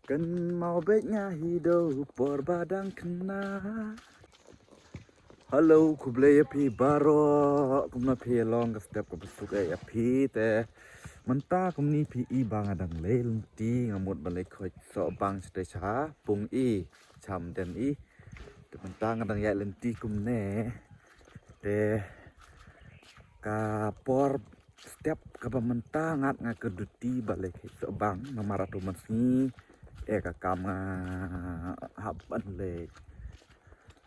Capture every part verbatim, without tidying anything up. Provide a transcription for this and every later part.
Kan mau beit nga hi do por ba dang kena. Hello, khublei ïa phi baroh, kumno phi long, ka step ka basuk eh ïa phi te. Mynta kumne phi i ba nga dang leh lynti, nga mut ban leit khoit sohbang shatei sha pung i, sha mden i. Te mynta nga dang ïaid lynti kumne. Te ka por step kaba mynta ngat nga ka duty ba leit khoit sohbang, namar hato mynsngi eh ka kam nga hap ban leit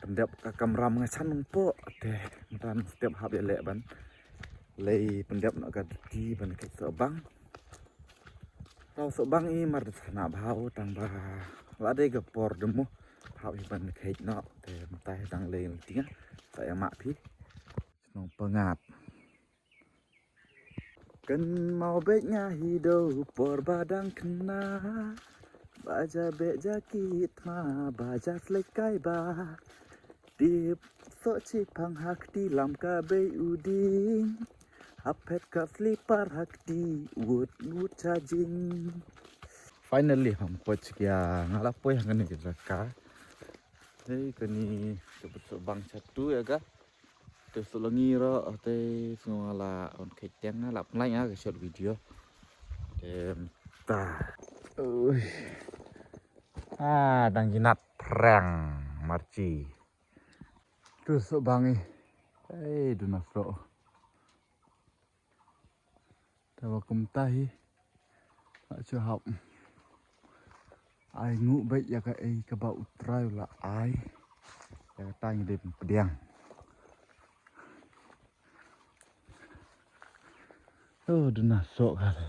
pyndep ka kamram nga shan nongpoh. Te mynta step hap ïaleh ban leit pyndep noh ka duty ban khoit sohbang. Tau sohbang i mar da sngap bha u tang ba la dei ka por demu hap hi ban khoit noh. Te mynta hi dang leh lynti nga sa ïa map phi. Shnong Pyngngad. Kan mau beit nga hi do por ba dang kena. Ba ja beh ja kit ma ba ja slek kai ba. Tip soh chi phang ha kti lam ka bei u ding. Ha phet ka slipar ha kti wut wut cha jing. Finally ham poi chi kya nga la poi ha kane ka jaka. Hei kane ka sohbang chatu ïa ka. Te soh la ngi ro te sngew nga la on khet teng nga la pynlait nga ka short video. Te ta. Ui. Ah, dang jinat phrang marchi. Tu sohbang i. Hei, duna soh. Te ba kumta hi. Nga shu hap ai nguh beit ïa kaei kaba U Trai u la ai. Ïa kata ngi dei pdiang. Oh, duna soh ka te.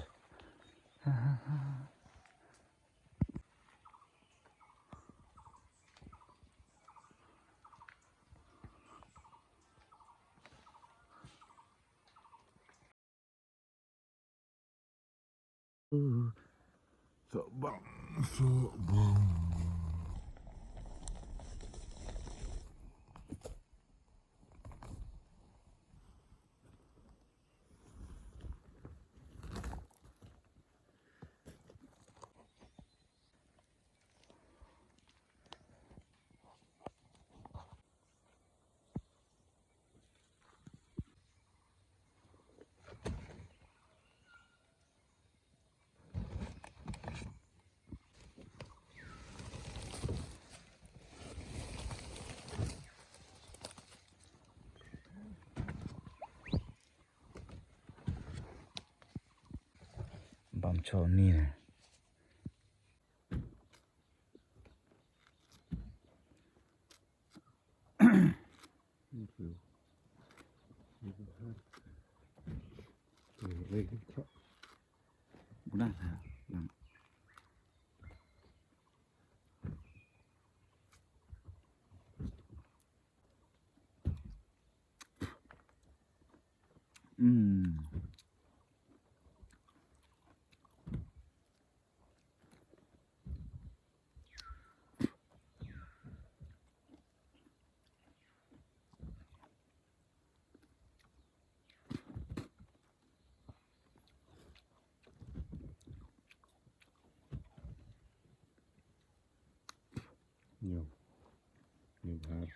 Sohbang, sohbang. Bam cho ni ne. Hmm. Yo. Yo, har.